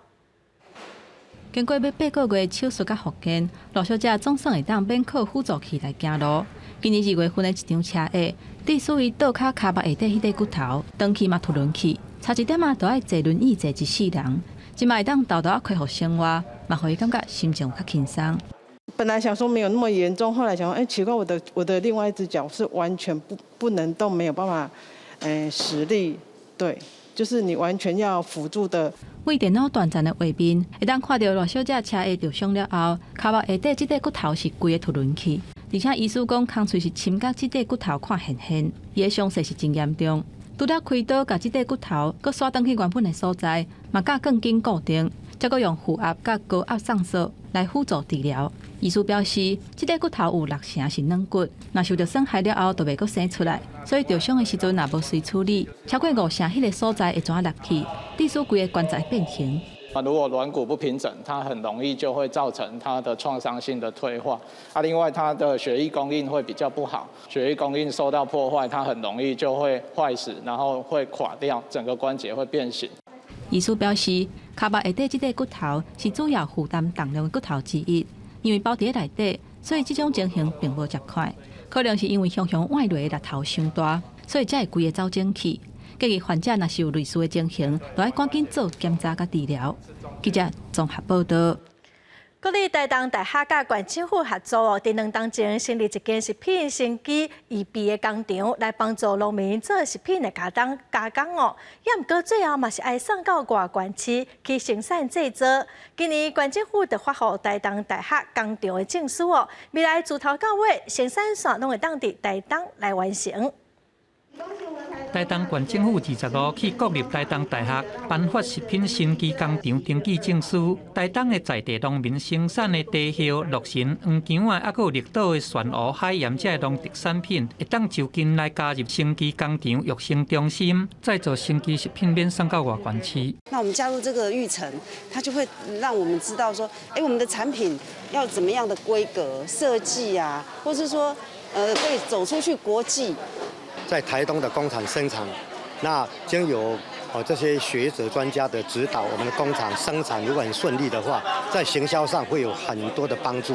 經過欲8個月手術佮復健，賴小姐總算會當免靠輔助器來行路。今年2月份的一場車禍，致使伊倒跤跤目下底彼塊骨頭，長期嘛脫輪去，差一點仔就愛坐輪椅坐一世人。這擺會當沓沓仔恢復生活，嘛予伊感覺心情較輕鬆。本來想說沒有那麼嚴重，後來想說，哎，奇怪，我的另外一隻腳是完全不能動，沒有辦法，使力，對，就是你完全要輔助的。為電腦斷層的畫面，會當看著賴小姐車下著傷了後，跤目下底這塊骨頭是規个脫輪去，而且醫師講空喙是深佮這塊骨頭看現現，伊的傷勢是真嚴重。除了開刀共這塊骨頭閣徙轉去原本的所在，嘛佮鋼筋固定，才閣用負壓佮高壓送索來輔助治療。醫師表示，這塊骨頭有六成是軟骨，若受著損害了後，就袂閣生出來，所以著傷的時陣若無隨處理，超過五成彼个所在會怎凹去，致使規个關節變形。啊，如果軟骨不平整，它很容易就會造成它的創傷性的退化。啊，另外它的血液供應會比較不好，血液供應受到破壞，它很容易就會壞死，然後會垮掉，整個關節會變形。醫師表示，跤目下底這塊骨頭是主要負擔重量的骨頭之一，因為包佇內底，所以這種情形並無遮快。可能是因為雄雄倚落的力頭傷大，所以才會規个走整去。建議患者若是有類似的情形，就愛趕緊做檢查佮治療。記者綜合報道。國立台東大學佮縣政府合作哦，佇兩冬前成立一間食品生機預備的工廠，來幫助農民做食品的加工哦。也毋過最後嘛是愛送到外縣市去生產製造。今年縣政府就發予台東大學工廠的證書哦，未來自頭到尾生產線攏會當佇台東來完成。台東縣政府25去國立台東大學頒發食品生機工廠登記證書。台東的在地農民生產的茶葉、洛神、黃薑仔，猶閣有綠島的玄武海鹽這個農特產品，會當就近來加入生機工廠育成中心，製造生機食品，免送到外縣市。那我們加入這個育成，它就會讓我們知道說，哎，我們的產品要怎麼樣的規格設計啊，或是說，可以走出去國際。在台東的工廠生產，那經由這些學者專家的指導，我們的工廠生產如果很順利的話，在行銷上會有很多的幫助。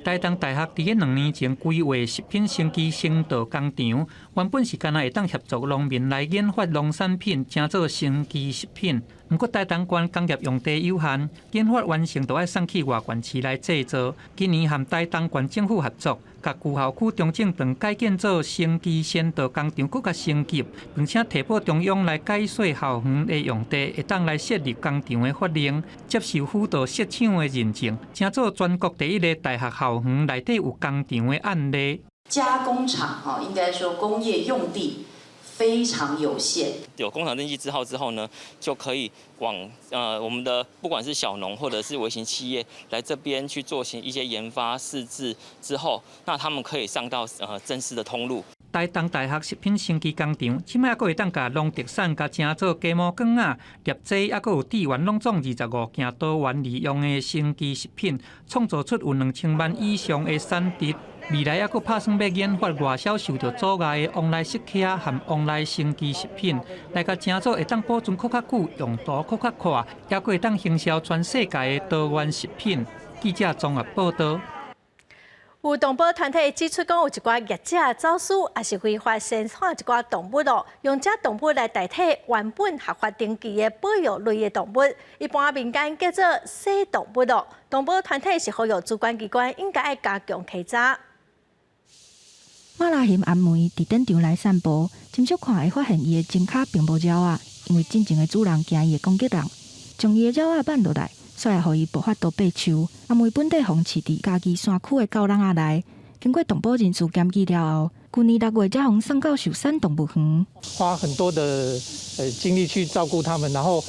台東大學佇2年前規劃食品生機先導工廠，原本是干焦會當協助農民來研發農產品，成做生機食品。毋過台東縣工業用地有限，研發完成就愛送去外縣市來製造。今年和台東縣政府合作，共舊校區中正堂改建做生機先導工廠，閣較升級，並且提報中央來改稅校園的用地，會當來設立工廠的法令，接受輔導設廠的認證，成做全國第一个大學校園內底有工廠的案例。加工廠哈，應該說工業用地非常有限。有工廠登記字號之後呢，就可以往我們的不管是小農或者是微型企業來這邊去做行一些研發試製之後，那他們可以上到正式的通路。台東大學食品生機工廠，這擺猶閣會當共農特產共成做雞毛羹仔、粒劑，猶閣有智源攏總25件多元利用的生機食品，創造出有2000萬以上的產值。未來猶閣拍算欲研發外銷受著阻礙的旺來釋茄和旺來生機食品，來共成做會當保存閣較久、用途閣較闊，猶閣會當行銷全世界的多元食品。記者綜合報道。有動保團體指出，講有一寡業者走私，抑是非法生產一寡動物哦，用這動物來代替原本合法登記的保育類的動物，一般民間叫做洗動物哦。動保團體是呼籲主管機關應該愛加強稽查。馬拉熊阿梅佇展場來散步，真少看會發現伊的前跤並無爪仔，因為進前的主人驚伊會攻擊人，將伊的爪仔挽落來，煞會予伊無法度爬樹。阿梅本底予飼佇嘉義山區的狗籠仔內，經過動保人士檢舉了後，舊年6月才予送到壽山動物園。花很多的精力去照顧他們，然後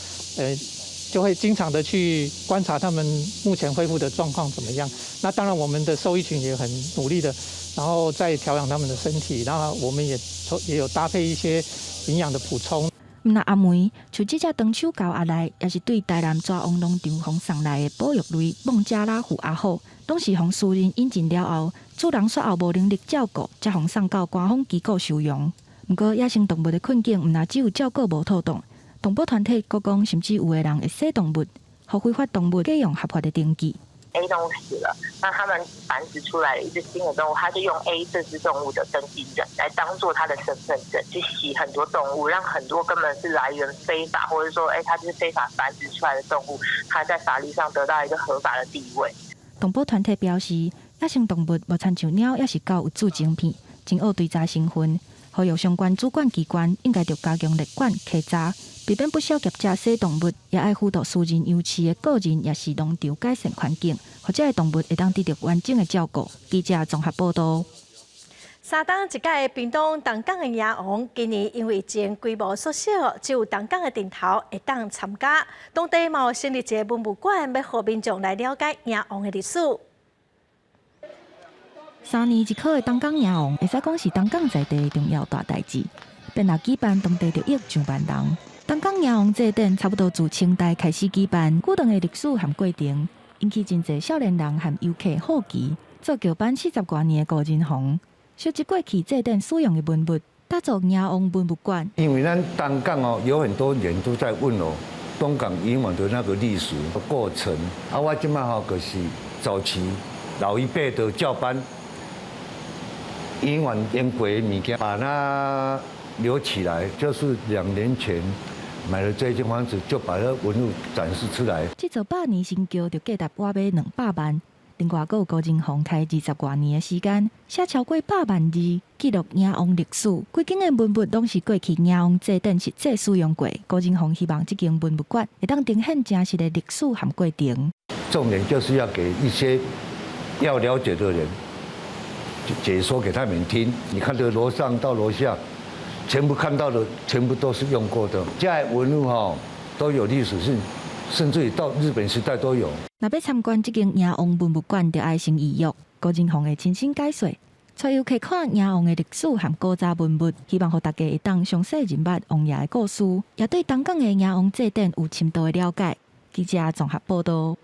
就會經常的去觀察他們目前恢復的狀況怎麼樣。那當然，我們的獸醫群也很努力的，然後在調養他們的身體，然後我們也有搭配一些營養的補充。毋但阿梅，像這隻長手猴阿來，也是對台南蛇王農場予送來的保育類孟加拉虎阿虎，攏是予私人引進了後，主人煞後無能力照顧，才予送到官方機構收容。毋過野生動物的困境，毋但只有照顧無妥當，動保團體閣講，甚至有的人會洗動物，予非法動物假用合法的登記。 A 動物死了，那他們繁殖出來的一隻新的動物，他就用 A 這隻動物的登記證來當做他的身份證，去洗很多動物，讓很多根本是來源非法，或者說，哎，它就是非法繁殖出來的動物，它在法律上得到一個合法的地位。動保團體表示，野生動物無親像貓抑是狗有注晶片，真僫追查身份。呼籲相關主管機關應該著加強列管稽查，避免不肖業者洗動物，也愛輔導私人養飼的個人，抑是農場改善環境，予這个動物會當得著完整的照顧。記者綜合報導。三冬一屆屏東東港的迎王，今年因為疫情規模縮小，只有東港的陣頭會當參加。當地嘛有成立一个文物館，欲予民眾來了解迎王的歷史。 3年一考的東港迎王，會使講是東港在地的重要大代誌，變來舉辦當地就約上萬人。東港迎王祭典差不多自清代開始舉辦，久長的歷史和過程，引起真濟少年人和遊客好奇。做轎班40外年的辜仁宏，收集過去祭典使用的文物，打造迎王文物館。因為咱東港哦，有很多人都在問我東港迎王的那個歷史過程。啊，我這擺吼就是早期老一輩的轎班。迎王用過的物件，把它留起來，就是2年前買了這間房子，就把它文物展示出來。這座百年新轎就價值倚買200萬。另外，閣有辜仁宏開20外年的時間，寫超過100萬字，記錄迎王歷史。規間的文物攏是過去迎王祭典實際使用過。辜仁宏希望這間文物館會當呈現真實的歷史和過程。重點就是要給一些要了解的人解說給他們聽。你看這個樓上到樓下，全部看到的全部都是用過的，這些文物哈都有歷史性，甚至於到日本時代都有。若欲參觀這間迎王文物館，就愛先預約。辜仁宏會親身解說，帶遊客看迎王的歷史和古早文物，希望予大家會當詳細認捌王爺的故事，也對東港的迎王祭典有深度的了解。記者綜合報導。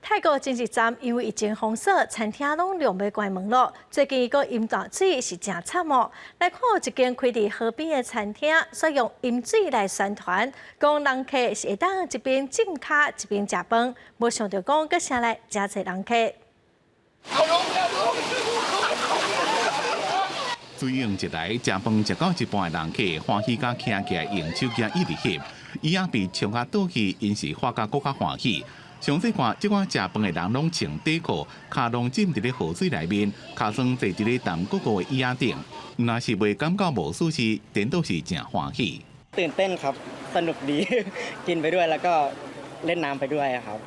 泰國前一站因為疫情封鎖，餐廳攏兩欲關門囉。最近閣淹大水是誠慘哦。來看一間開佇河邊的餐廳，煞用淹水來宣傳，講人客是會當一邊浸跤一邊食飯，無想著講閣捎來誠濟人客。水湧一來，食飯食到一半的人客歡喜甲徛起來用手機一直翕，椅仔被沖甲倒去，𪜶是發覺閣較歡喜。詳細看，這寡食飯的人攏穿短褲，跤攏浸佇咧河水內面，尻川坐佇咧澹閣閣的椅仔頂，若是袂感覺無舒適，顛倒是誠歡喜。 ตื่นเต้นครับสนุกดีกินไปด้วยแล้วก็เล่นน้ำไปด้วยครับ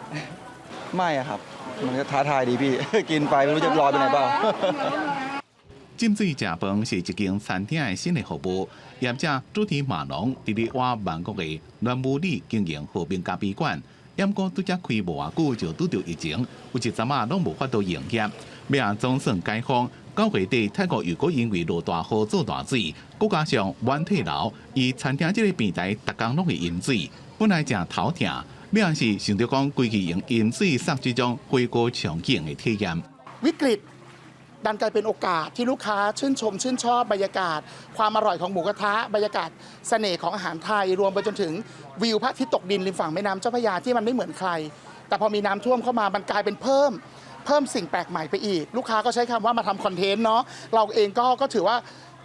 ไม่ครับมันก็ท้าทายดีพี่กินไปไม่รู้จะลอยไปไหนเปล่า 浸水食飯是一間餐廳的新的服務，業者主持馬龍佇咧倚曼谷的暖武里經營河邊咖啡館。毋過拄才開無偌久就拄著疫情，有一陣仔攏無法度營業。尾仔總算解封，9月底泰國又閣因為落大雨做大水，閣加上滿退流，伊餐廳這个平台逐工攏會淹水，本來誠頭疼，尾仔是想著講規氣用淹水送這種火鍋場景的體驗。 วิกฤตดันกลายเป็นโอกาสที่ลูกค้าชื่นชมชื่นชอบบรรยากาศความอร่อยของหมูกระทะบรรยากาศเสน่ห์ของอาหารไทยรวมไปจนถึงวิวพระอาทิตย์ตกดินริมฝั่งแม่น้ำเจ้าพระยาที่มันไม่เหมือนใครแต่พอมีน้ำท่วมเข้ามามันกลายเป็นเพิ่มเพิ่มสิ่งแปลกใหม่ไปอีกลูกค้าก็ใช้คำว่ามาทำคอนเทนต์เนาะเราเองก็ถือว่า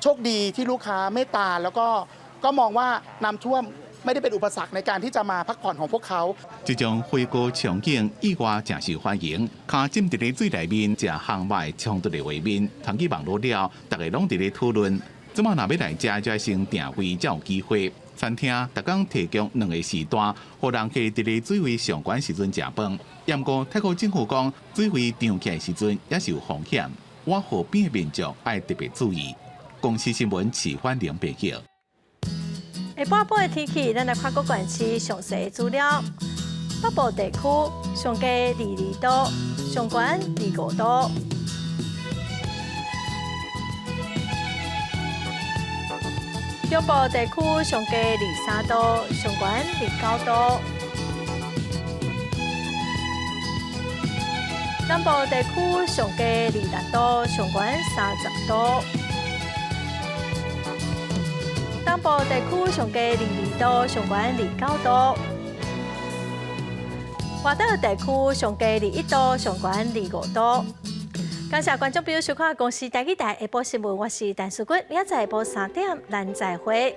โชคดีที่ลูกค้าเมตตาแล้วก็มองว่าน้ำท่วมไม่ได้เป็นอุปสรรคในการที่จะมาพักผ่อนของพวกเขา 這種火鍋場景意外誠受歡迎，跤浸佇咧水內面食烘肉衝突的畫面，傳去網路了，逐家攏佇咧討論。這馬若欲來食，就愛先訂位才有機會。餐廳逐工提供兩个時段，予人客佇咧水位上懸時陣食飯。毋過泰國政府講，水位漲起來時陣也是有風險，倚河邊的民眾愛特別注意。公視新聞齊歡玲報導。下半晡的天氣，咱來看各縣市詳細資料。北部地區上低22度，上懸25度。中部地區上低23度，上懸29度。南部地區上低26度，上懸30度。東部地區上低22度，上懸29度。外島地區上低21度，上懸25度。感謝觀眾朋友收看《公視台語台》下晡新聞，我是陳淑君，明仔載下晡3點，咱再會。